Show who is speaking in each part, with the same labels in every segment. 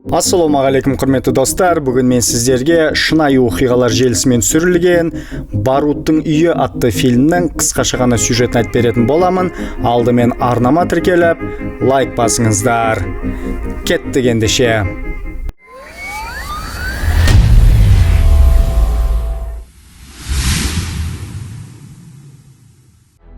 Speaker 1: Ассалаумағалейкум, құрметті достар! Бүгін мен сіздерге шынайы оқиғалар желісімен түсірілген «Баруттың үйі» атты фильмнің қысқаша ғана сюжетін айтып беретін боламын. Алдымен арнама тіркеліп, лайк басыңыздар. Кеттік ендеше.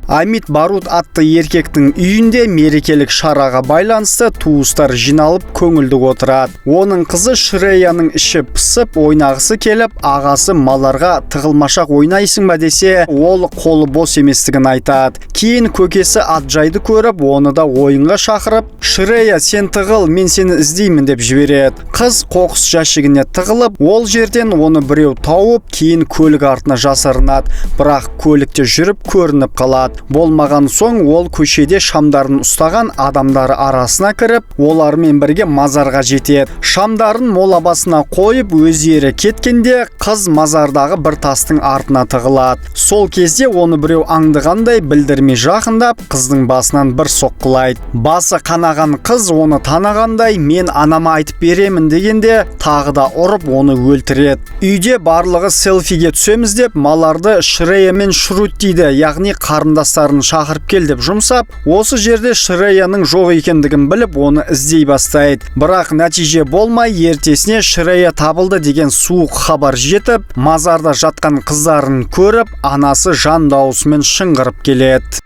Speaker 1: Амит Барут атты еркектің үйінде мерекелік шараға байланысты туыстар жиналып, көңілді отырады. Оның қызы Шреяның іші пысып, ойнағысы келіп, ағасы Маларға тығылмашақ ойнайсың ба десе, ол қолы бос еместігін айтады. Кейін көкесі Аджайды көріп, оны да ойынға шақырып, «Шрея, сен тығыл, мен сені іздеймін» деп жібереді. Қыз қоқыс жәшігіне тығылып, ол жерден оны біреу тауып, кейін көлік артына жасырынады, бірақ көлікте жүріп көрініп қалады. Болмаған соң ол көшеде шамдарын ұстаған адамдар арасына кіріп, олармен бірге мазарға жетеді. Шамдарын мола басына қойып, өздері кеткенде, қыз мазардағы бір тастың артына тығылады. Сол кезде оны біреу аңдығандай, білдірмей жақындап, қыздың басынан бір соққылайды. Басы қанаған қыз оны танығандай, «Мен анама айтып беремін» дегенде, тағы да ұрып, оны өлтіреді. Үйде барлығы селфиге түсеміз деп, Маларды Шрея мен Шруттиді, яғни қарындастарын шақырып кел деп жұмсап, осы жерде Шреяның жоқ екендігін біліп, оны іздей бастайды. Бірақ нәтиже болмай, ертесіне Шрея табылды деген суық хабар жетіп, мазарда жатқан қыздарын көріп, анасы жан дауысымен шыңғырып келеді.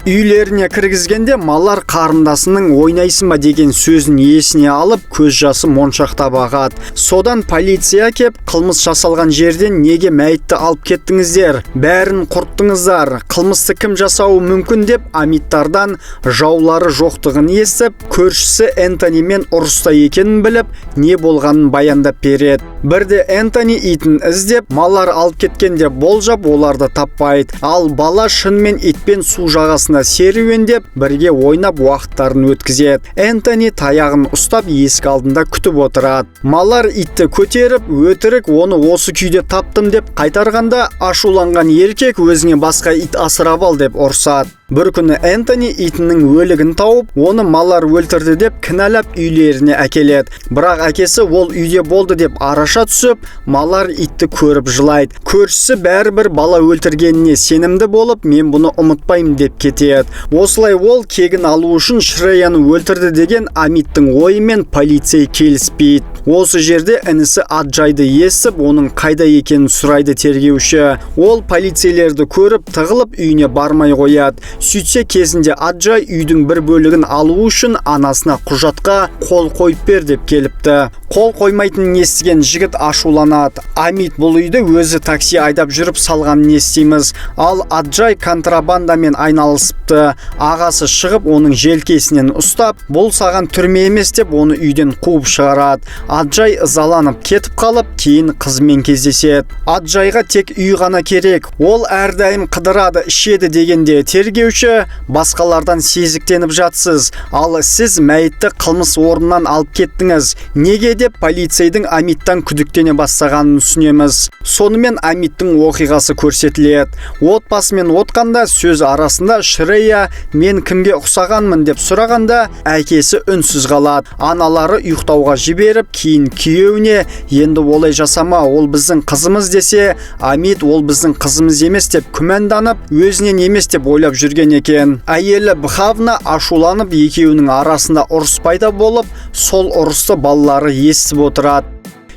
Speaker 1: Үйлеріне кіргізгенде Малар қарындасының «ойнайсың ба» деген сөзін есіне алып, көз жасы моншақтап ағады. Содан полиция кеп, «Қылмыс жасалған жерден неге мәйітті алып кеттіңіздер? Бәрін құрттыңыздар. Қылмысты кім жасауы мүмкін?» деп, Амиттардан жаулары жоқтығын естіп, көршісі Энтонимен ұрыста екенін біліп, не болғанын баяндап береді. Бірде Энтони итін іздеп, Малар алып кеткен деп болжап, оларды таппайды. Ал бала шынымен итпен су жағасына серуендеп, бірге ойнап, уақыттарын өткізеді. Энтони таяғын ұстап, есік алдында күтіп отырады. Малар итті көтеріп, өтірік оны осы күйде таптым деп қайтарғанда, ашуланған еркек «Өзіңе басқа ит асырап ал» деп ұрсады. Бір күні Энтони итінің өлігін тауып, оны Малар өлтірді деп кінәлап, үйлеріне әкеледі. Бірақ әкесі ол үйде болды деп араша түсіп, Малар итті көріп жылайды. Көршісі бәрібір бала өлтіргеніне сенімді болып, «Мен бұны ұмытпаймын» деп кетеді. Осылай ол кегін алу үшін Шреяны өлтірді деген Амиттің ойымен полицей келіспейді. Осы жерде інісі Аджайды естіп, оның қайда екенін сұрайды тергеуші. Ол полицейлерді көріп, тығылып, үйіне бармай қояды. Сөйтсе, кезінде Аджай үйдің бір бөлігін алу үшін анасына құжатқа қол қойып бер деп келіпті. Қол қоймайтынын естіген жігіт ашуланады. Амит бұл үйді өзі такси айдап жүріп салғанын естиміз. Ал Аджай контрабандамен айналысыпты. Ағасы шығып, оның желкесінен ұстап, «Бұл саған түрме емес» деп, оны үйден қуып шығарады. Аджай ызаланып кетіп қалып, кейін қызымен кездеседі. Аджайға тек үй ғана керек. Ол әрдайым қыдырады, ішеді дегенде тергеуші «Басқалардан сезіктеніп жатсыз, ал сіз мәйітті қылмыс орнынан алып кеттіңіз. Неге?» деп, полицейдің Амиттан күдіктене бастағанын түсінеміз. Сонымен Амиттің оқиғасы көрсетіледі. Отбасымен отқанда сөз арасында Шрея «Мен кімге ұқсағанмын?» деп сұрағанда, әкесі үнсіз қалады. Аналары ұйықтауға жіберіп, кейін күйеуіне «Енді олай жасама, ол біздің қызымыз» десе, Амит ол біздің қызымыз емес деп күмәнданып, өзінен емес деп ойлап жүрген екен. Әйелі Бхавна ашуланып, екеуінің арасында ұрыс пайда болып, сол ұрысты балалары естіп отырады.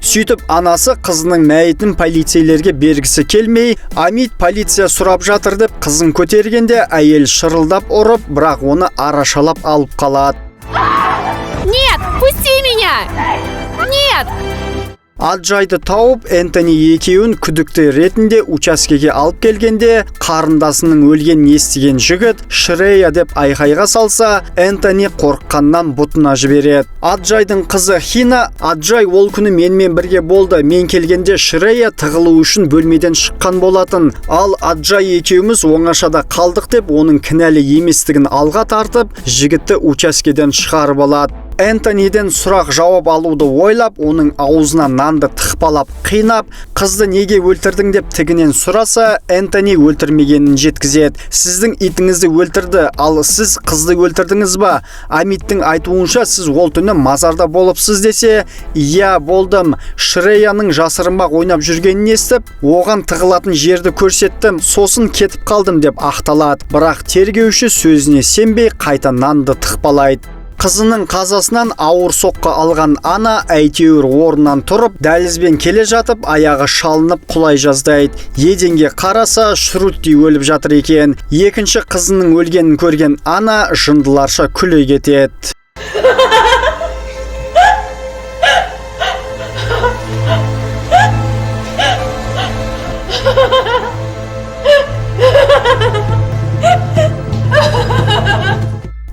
Speaker 1: Сөйтіп анасы қызының мәйітін полицейлерге бергісі келмей, Амит полиция сұрап жатыр деп қызын көтергенде, әйел шырылдап ұрып, бірақ оны арашалап алып қалады.
Speaker 2: Нет, пусти меня! Нет!
Speaker 1: Аджайды тауып, Энтони екеуін күдікті ретінде учаскеге алып келгенде, қарындасының өлгенін естіген жігіт «Шрея» деп айқайға салса, Энтони қорыққаннан бұтына жібереді. Аджайдың қызы Хина «Аджай ол күні менімен бірге болды. Мен келгенде Шрея тығылу үшін бөлмеден шыққан болатын. Ал Аджай екеуміз оңашада қалдық» деп, оның кінәлі еместігін алға тартып, жігітті учаскеден шығарып алады. Энтониден сұрақ жауап алуды ойлап, оның аузына нанды тықпалап қинап, қызды неге өлтірдің деп тігінен сұраса, Энтони өлтірмегенін жеткізеді. Сіздің итіңізді өлтірді, ал сіз қызды өлтірдіңіз ба? Амиттің айтуынша, сіз ол түні мазарда болыпсыз десе, иә, болдым. Шреяның жасырынбақ ойнап жүргенін естіп, оған тығылатын жерді көрсеттім, сосын кетіп қалдым деп ақталады. Бірақ тергеуші сөзіне сенбей қайта нанды тықпалайды. Қызының қазасынан ауыр соққы алған ана әйтеуір орнынан тұрып, дәлізбен келе жатып, аяғы шалынып құлай жаздайды. Еденге қараса, Шрутти өліп жатыр екен. Екінші қызының өлгенін көрген ана жындыларша күле кетеді.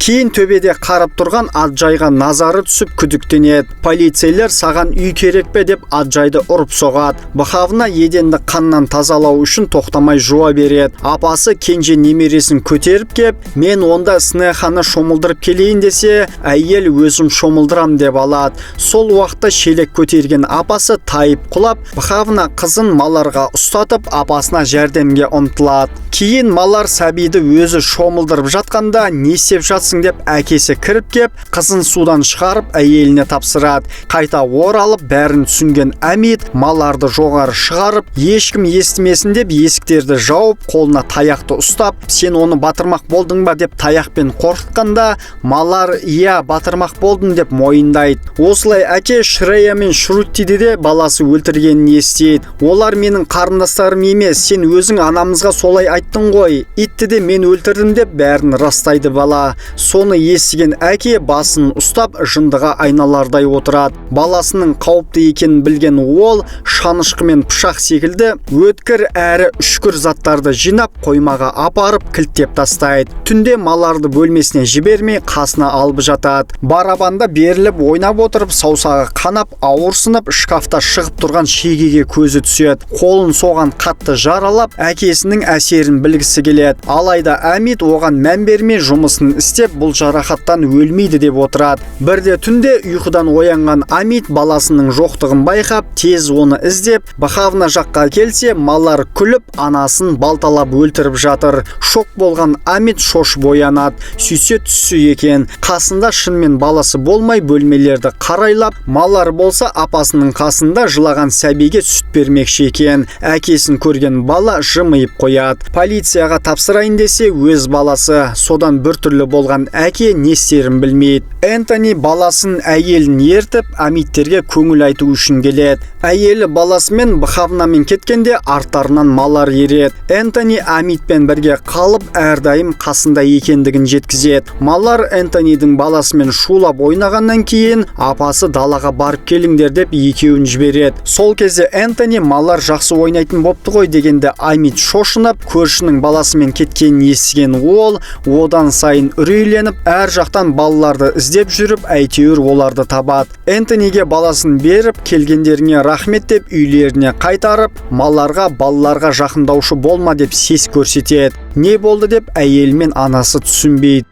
Speaker 1: Кейін төбеде қарап тұрған Аджайға назары түсіп күдіктенеді. Полицейлер саған үй керек пе деп Аджайды ұрып соғады. Бхавна еденді қаннан тазалау үшін тоқтамай жуа береді. Апасы кенже немересін көтеріп кеп, мен онда Снеханы шомылдырып келейін десе, әйел өзім шомылдырам деп алады. Сол уақытта шелек көтерген апасы тайып құлап, Бхавна қызын Маларға ұстатып, апасына жәрдемге ұмтылады. Кейін Малар сәбиді өзі шомылдырып жатқанда, не істеп жатсың деп әкесі кіріп кеп, қызын судан шығарып әйеліне тапсырады. Қайта оралып бәрін түсінген Амит Маларды жоғары шығарып, ешкім естімесін деп есіктерді жауып, қолына таяқты ұстап, сен оны батырмақ болдың ба деп таяқпен қорқытқанда, Малар иә, батырмақ болдым деп мойындайды. Осылай әке Шрея мен Шруттиді де баласы өлтіргенін естиді. Олар менің қарындастарым емес, сен өзің анамызға солай айттың ғой, итті де мен өлтірдім деп бәрін растайды бала. Соны естіген әке басын ұстап жындыға айналардай отырады. Баласының қауіпті екенін білген ол шанышқы мен пышақ секілді өткір әрі үшкір заттарды жинап қоймаға апарып кілттеп тастайды. Түнде Маларды бөлмесіне жібермей қасына алып жатады. Барабанда беріліп ойнап отырып саусағы қанап ауырсынып шкафта шығып тұрған шегеге көзі түседі. Қолын соған қатты жаралап әкесінің әсерін білгісі келеді. Алайда Амит оған мән бермей жұмысын істеп бұл жарақаттан өлмейді деп отырады. Бірде түнде ұйқыдан оянған Амит баласының жоқтығын байқап, тез оны іздеп, Бхавна жаққа келсе, Малар күліп, анасын балталап өлтіріп жатыр. Шок болған Амит шошып оянады. Сөйтсе түсі екен. Қасында шынымен баласы болмай бөлмелерді қарайлап, Малар болса апасының қасында жылаған сәбиге сүт бермекші екен. Әкесін көрген бала жымиып қояды. Полицияға тапсырайын десе өз баласы. Содан біртүрлі болған әке не істерін білмейді. Энтони баласын әйелін ертіп, Амиттерге көңіл айту үшін келеді. Әйелі баласымен Бхавнамен кеткенде арттарынан Малар ереді. Энтони Амитпен бірге қалып, әрдайым қасында екендігін жеткізеді. Малар Энтонидің баласымен шулап ойнағаннан кейін апасы далаға барып келіңдер деп екеуін жібереді. Сол кезде Энтони Малар жақсы ойнайтын бопты ғой дегенде Амит шошынып, көршінің баласымен кеткенін естіген ол одан сайын үрейленіп, әр жақтан балаларды іздеп жүріп, әйтеуір оларды табады. Энтониге баласын беріп, келгендеріне рахмет деп үйлеріне қайтарып, Маларға балаларға жақындаушы болма деп сес көрсетеді. Не болды деп әйел мен анасы түсінбейді.